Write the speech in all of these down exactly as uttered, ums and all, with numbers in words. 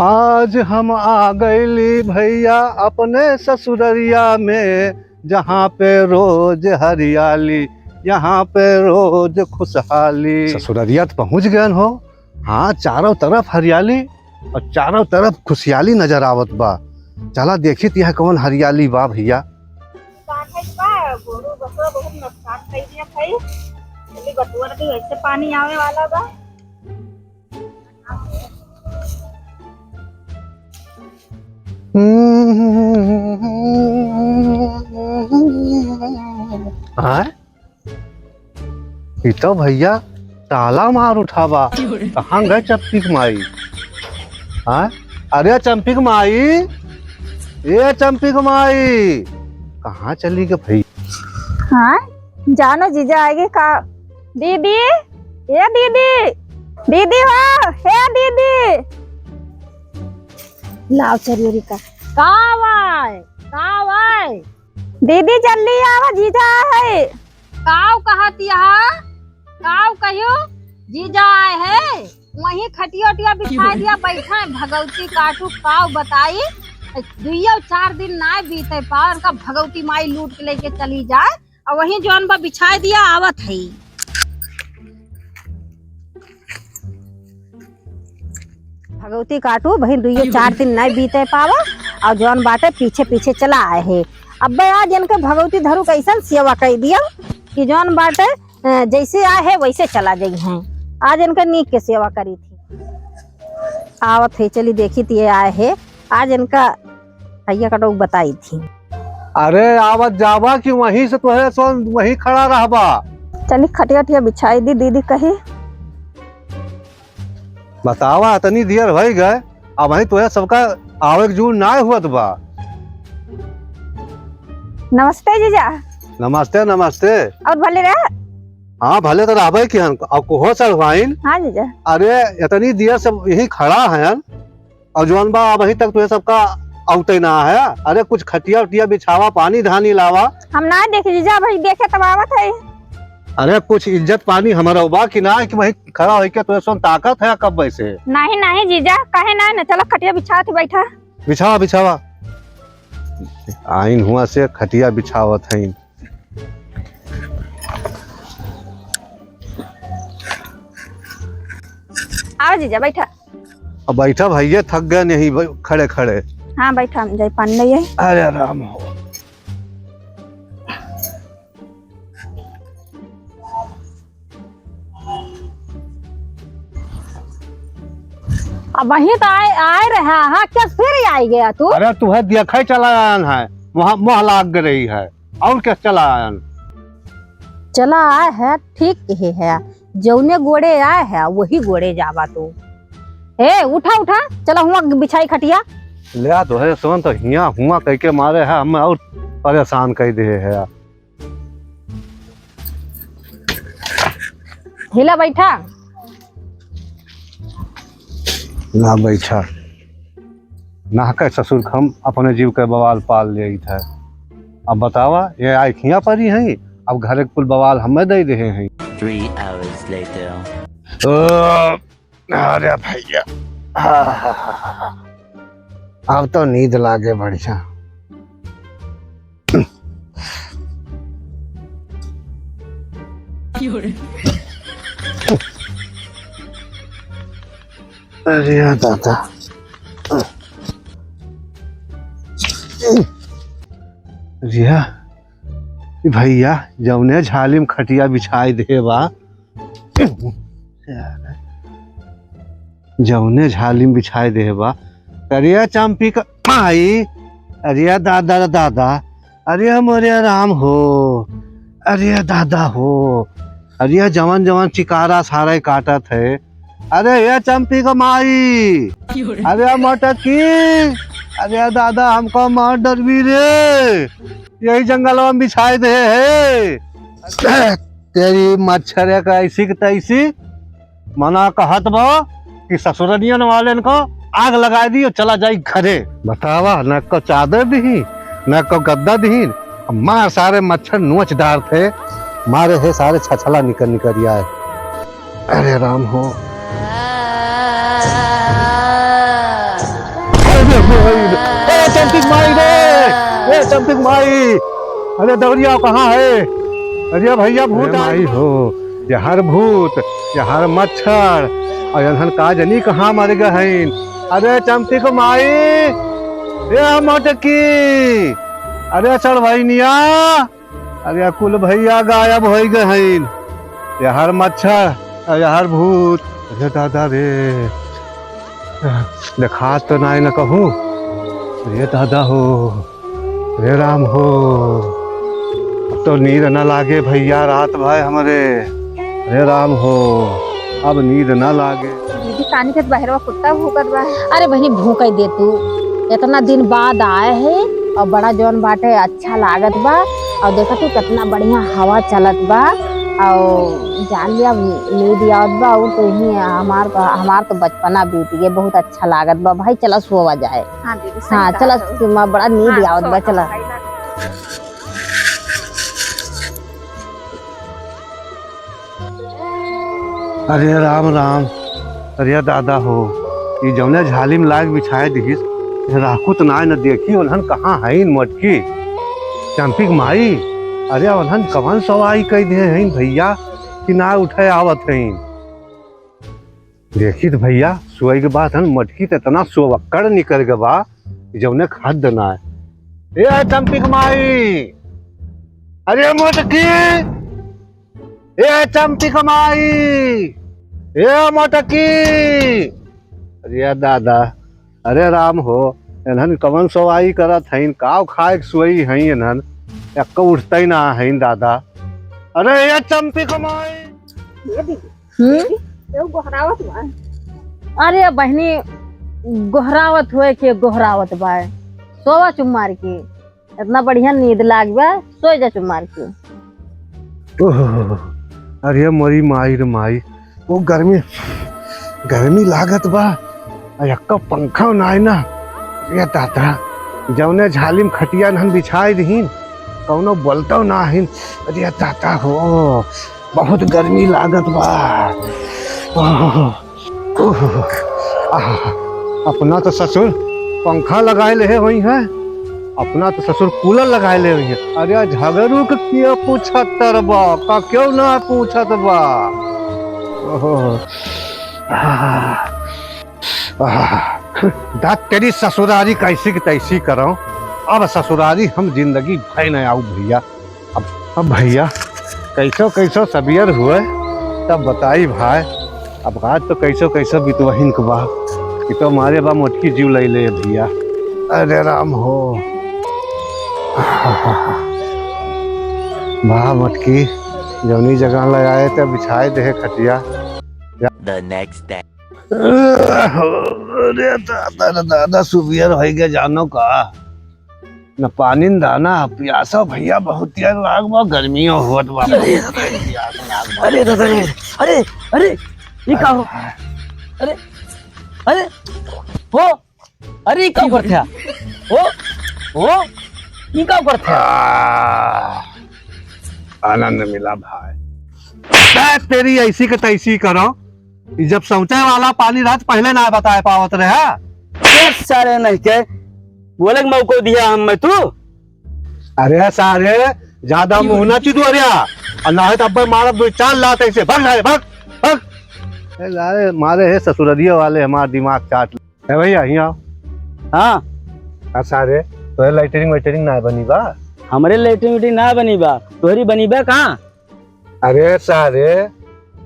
आज हम आ गइली भइया अपने ससुररिया में, जहाँ पे रोज हरियाली, यहाँ पे रोज खुशहाली। ससुररिया त पहुँच गएन हो। हाँ, चारों तरफ हरियाली और चारों तरफ खुशहाली नजर आवत बा। चला देखी त यहाँ कौन हरियाली बा भइया। नुकसान है बा, गोरू बसवा बहुत नुकसान कर दिया भाई। चली बटुआ भी वैसे पानी आवे वाला बा। हाँ? ई तो भइया ताला मार उठा बा। कहाँ गए चंपी के माई? हाँ? अरे चंपी के माई, ए चंपी के माई, कहाँ चली गए भई? हाँ, जानो जीजा आएगी का? दीदी, ए दीदी, दीदी हो, हे दीदी। लाओ चरियोरी का। का वाय? का वाय? दीदी जल्दी आवा, जीजा आए है। काव कहत यहाँ? काव कहियो? जीजा आए है, वहीं खटिया उटिया बिछा दिया, बैठा है भगवती काटू, काव बताई। दुइयो चार दिन ना बीते पाओ, उनका भगवती माई लूट के लेके चली जाए। और वहीं जौन बा बिछा दिया, आवत है। भगवती काटू, बहिन दुइयो चार दिन नहीं बीते पावा, और जौन बाटे पीछे पीछे चला आए है। अब्बे आज इनके भगवती धरू कैसन सेवा कई दिया कि जौन बाटे, अ, जैसे आए है वैसे चला जाई हैं। आज इनके नीक के सेवा करी थी। आवत है, चली देखी थी, ये आए है। आज इनका भैया का लोग बताई थी। अरे आवत जावा कि वहीं से तोहे सोन वहीं खड़ा रहबा। चली खटिया उटिया बिछाई दी दीदी कही। बतावा, इतनी देर होइ गए, अब वहीं तोहे सबका आवे के जूर ना हुअत बा। नमस्ते जीजा। नमस्ते, नमस्ते। और भले रहे? हाँ, भले तो रहबे की हन। अब कोहो चढ़वाइन। हाँ जीजा। अरे इतनी देर से यहीं खड़ा हन, और जौन बा अबहीं तक तुहे सबका औते ना है। अरे कुछ खटिया उटिया बिछावा, पानी धानी लावा। हम ना देखी जीजा, अबहीं देखे तब आवत है। अरे कुछ इज्जत पानी हमारा बा कि ना, कि वहीं खड़ा होइके तुहे सोन ताकत है कब वैसे? नहीं, नहीं जीजा, काहे ना, न चलो खटिया बिछावत ही बैठा। बिछावा, बिछावा। आइन हुआ से खटिया बिछावत है। आओ जीजा, बैठा। अब बैठा भैया, थक गए नहीं बै-, खड़े खड़े। हाँ, बैठा, हम जाई पानी ले आई। अरे राम हो। अबहीं तो आए, आए रहा, हाँ, क्या फिर आई गया तू? अरे, तू है, देखा ही चला आयन है, वहाँ मोह लाग रही है। और क्या चला आयन? चला आए है, ठीक कहे है, जौने गोड़े आए है, वही गोड़े जावा तू। हे, उठा, उठा, चला हुआ बिछाई खटिया। ले आ, तोहरे सोन तो हिया हुआ कह के मारे है, हमें और परेशान कर दे है। हिला बैठा। ना बैठा। ना कह ससुर, हम अपने जीव के बवाल पाल लेइत है। अब बतावा, ये आँखियाँ परी हैं, अब घर के कुल बवाल हमें दे रहे हैं। Three hours later. ओ, अरे भैया, अब तो नींद लागे बढ़िया। अरे दादा, अरे भैया, जौने झाली में खटिया बिछाई दे बा, जौने झाली में बिछाई दे बा। अरे चंपी का माई, अरे दादा रे दादा, अरे मोरे राम हो, अरे दादा हो, अरे जवन जवन चिकारा सारे काटत है। अरे ये चंपी का माई, अरे मटकी, अरे दादा हमको मार डरबी रे, यही जंगलवा में बिछाई दे है। तेरी मच्छर का ऐसी की तैसी। मना कहत बा कि ससुरनियन वालेन को आग लगाई दी और चला जाई घरे। बतावा, न को चादर दिही, न को गद्दा दिही, मार सारे मच्छर नोच डारत है, मारे है सारे छछला निकर निकर आए। अरे राम हो। चंपी के माई, अरे दौरिया कहाँ है? अरे भैया, भूत अरे आ माई हो, यहर भूत, यहर मच्छर, और इन्हन का जनी कहाँ मर गए हैं। अरे चंपी के माई, ए मोटकी, अरे चढ़वैनिया, अरे कुल भैया गायब होइ गए हैं। यहर मच्छर, यहर भूत, अरे दादा रे, देखात तो नाई न कहूँ। अरे दादा हो, अरे राम हो, अब तो नींद न लागे भैया, रात भय हमरे। अरे राम हो, अब नींद न लागे। दीदी, कानी के बहरवा कुत्ता भूकत बा। अरे बहिनी, भूकै दे तू, इतना दिन बाद आए है और बड़ा जौन बाटे अच्छा लागत बा। और देखा तू, कितना बढ़िया हवा चलत बा और जान लिया, नींद आवत बा। और तो यही हमार, हमार तो बचपना बीत गए, बहुत अच्छा लागत बा भाई। चला सोवा जाए। हाँ दीदी, सही हाँ, कहा चला तो। सुमा, बड़ा नींद हाँ, आवत बा, सोवा, चला। सही बात। अरे राम राम, अरे दादा हो, ई जौने झाली में लाग बिछाए दिहिस, राखुत नाय न देखी, उन्हन कहाँ हईन मोटकी? चंपी के माई, अरे उन्हन कवन सवाई कई दे हईन भैया कि ना उठे आवत हईन। देखी त भैया, सोई के बाद हन मोटकी त इतना सोवक्कड़ निकल के बा, जौने खाद देना है। ए चंपी के माई, अरे मोटकी, ए चंपी के माई, ए मोटकी, अरे दादा, अरे राम हो, इन्हन कवन सवाई करत हईन, काव खाए के सोई हईन इन्हन, एक्को उठते ही ना हईन दादा। अरे ए चंपी के माई। ये दीदी, हम्म? केहू गोहरावत बा? अरे बहिनी, गोहरावत होए के गोहरावत बा, सोवा चुप मार के, इतना बढ़िया नींद लाग बा, सोए जा चुप मार के। ओह, अरे मोरी माई रे माई, वो गर्मी, गर्मी लागत बा, आ एक्को पंखा नाय ना। ये दादा, जौने झाली में खटिया नहन बिछाई दीन, कौनो बोलतो ना हिन। अरे दादा हो, बहुत गर्मी लागत बा। ओह, ओह, आह, अपना तो ससुर पंखा लगाए लेहे होई है, अपना तो ससुर कूलर लगाए लेहे होई है। अरे झगड़ू के क्यों पूछत बा, का क्यों ना पूछत बा? ओह, आह। आह, दा तेरी ससुरारी कैसी की तैसी करो। अब ससुरारी हम जिंदगी भर न आऊ भैया। अब, अब भैया, कैसो कैसो सबियर हुए, तब बताई भाई। अब आज तो कैसो कैसो बितवहिन के बा, कि तो मारे बा मोटकी जीव ले ले भैया। अरे राम हो। वाह मोटकी, जौनी जगह लगाए तो बिछाए दे खटिया। The next day. अरे दादा रे दादा, सुबियर होइ गए जानो का। न पानी न दाना, पियासा भैया बहुत तेज लाग बा, गर्मियों होत बा। अरे, अरे दादा रे, अरे, अरे, ये का हो? अरे, अरे, हो, अरे, ई का करत है? ओ, ओ, ई का करत है? आह, आनंद मिला भाई। बे तेरी ऐसी के तैसी करो। ई जब शौचालय वाला पानी रहत पहले ना बताए पावत रहे। ए सारे नहीं के बोले के मौको दिया हम मैं तू। अरे सारे, ज्यादा मुंह ना चिदू अरे, और ना है तो अब मारब दो चार लात ऐसे। भाग सारे, भाग, भाग। ए सारे, मारे है ससुररिया वाले हमार दिमाग चाट। ए भैया, हियाँ आओ। हाँ। आ सारे, तोहे लैट्रिन वैट्रिन ना बनी बा? हमरे लैट्रिन वैट्रिन ना बनी बा, तोहरी बनी बा कहाँ? अरे सारे,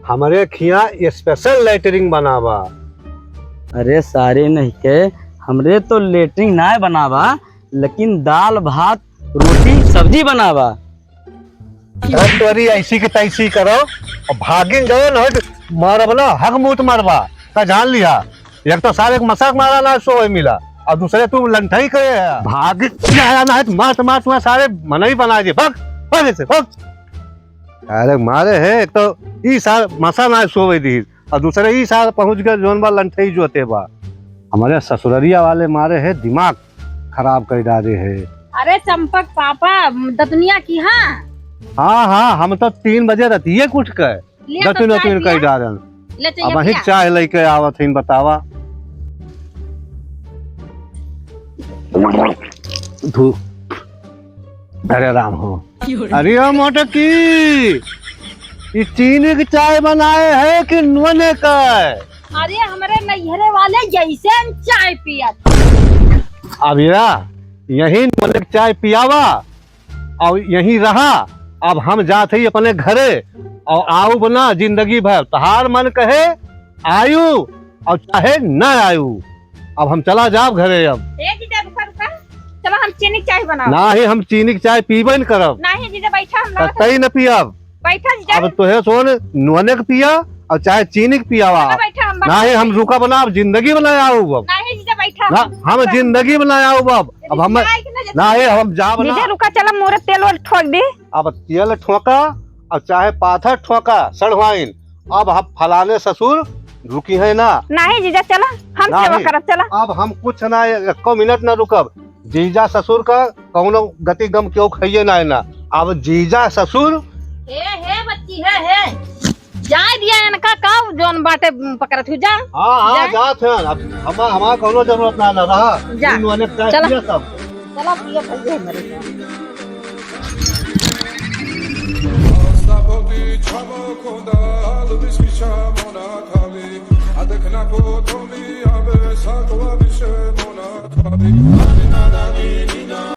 हमरे खियाँ special लैट्रिन बना बा। अरे सारे नहीं के, हमरे तो लैट्रिन ना बना बा, लेकिन दाल भात रोटी सब्जी बना बा। अरे तोरी ऐसी के तैसी करो, और भागिन गयो न हट, मारब ना, हक मूत मारबा, का जान लिया। एक तो सारे के मसाक मारा ना सोए मिला, और दूसरे तू लंठई करे है। भाग जाया ना हट, मार तो मार, तुम्हारे सारे मनई बना दे, भाग, भाग ऐसे, भाग। अरे मारे है, एक तो ई सार मसा ना सोए दी, और दूसरे ई सार पहुँच गए जोन बा लंठई जोते बा। हमारे ससुररिया वाले मारे है दिमाग खराब कर डाले है। अरे चंपक पापा, दतुनिया की हाँ? हाँ, हाँ, हम तो तीन बजे रतिये के उठ के लिया तो दतुन चाय उतुन पिया। कर डालन। ले चाहिए अब वही पिया। चाय लेके आवत हईन, बतावा। धू। अरे राम हो। अरे ओ मोटकी, ई चीनी क चाय बनाए है कि नूने क? अरे हमरे नैहरे वाले जैसे चाय पियत। अब या यही नूने क चाय पियावा और यहीं रहा। अब हम जात ही अपने घरे और आउब ना जिंदगी भर। तोहार मन कहे आयु और चाहे ना आयु। अब हम चला जाब घरे अब। ए जीजा, रुका, रुका। चला, हम चीनी क चाय बनाओ। नाही, हम चीनी क चाय पीबे न करब। नाही जीजा, बैठा, हम लावत कतई न पियब। बैठा जीजा। अब तोहे सोन नूने क पिया और चाहे चीनी क पियावा। चला, बैठा, हम बनाओ। नाही, हम रुका बना, अब जिंदगी बना आउब अब। नाही जीजा, बैठा। ना, हम जिंदगी बना आउब अब। अब हम चाय के ना जैसे नाही, हम जाब ना। जीजा, रुका, चला, मोरे तेल वेल ठोक दे। अब तेल ठोका और चाहे पाथर ठोका, सड़वाइन, अब हम फलाने ससुर रुकी है ना। नाही जीजा, चला, हम नाही। सेवा करब, चला। अब हम कुछ ना, एको मिनट ना रुकब। जीजा ससुर का कौनो गति गम केहू खइये ना है ना। अब जीजा ससुर। हे, हे बच्ची, हे, हे। जाए दिया इनका का, जौन बाटे पकड़त हूँ, जा। हाँ, हाँ, जा। जात हैं। अब हम, हमार कौनो जरूरत ना, ना रहा। जा। इन वाले का चला। किया सब। चला, पिया भैया हमारे।